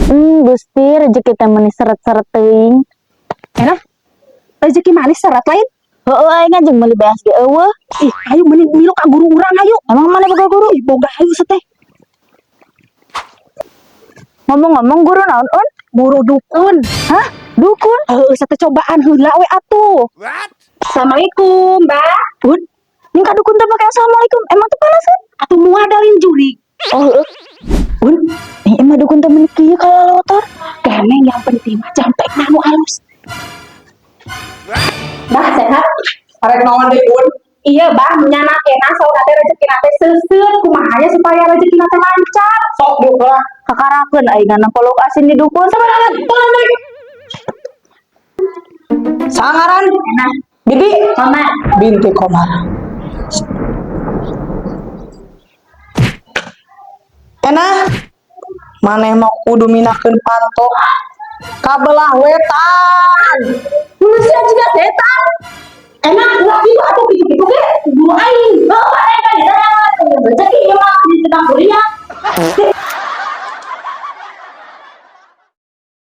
Gusti, rezeki teh meuni seret-seret teuing. Enak. Rezeki manis seret lain. Heueuh, aing jeung meuli beas ge euweuh. Ih, ayo mending milu ka guru urang, ayo. Emang mana boga guru? Ih, boga, ayo seteh. Ngomong-ngomong guru naon, Un? Guru dukun. Hah? Dukun? Heeh, seteh, cobaan heula we atuh. What? Assalamualaikum, Mbak. Un, ning ka dukun teh pake assalamualaikum. Emang teu panasan? Atuh moal dalin jurig. Oh, heueuh. Un, nih emang dukun teh meuni kieu kalalotor. Keneng, yang penting mah jampekna nu halus. Bah, sehat? Arek naon deui, Un? Iya, Bah, nyanak enak saur teh rezeki teh seuseut, kumaha nya supaya rezeki teh lancar. Sok diuk lah. Kakarakeun aing ngana kolok asin di dukun. Sabarangan, tolong deui. Sangaran Nah, Bibi Mama. Binti Komar. Enak. Maneh mau kudu minakeun panto kabelah wetan. Manusia juga setan. Enak ulah gitu atuh, gitu-gitu ge guru aing. Bapak mereka di sana rezeki ieu mah di tengah kuliah.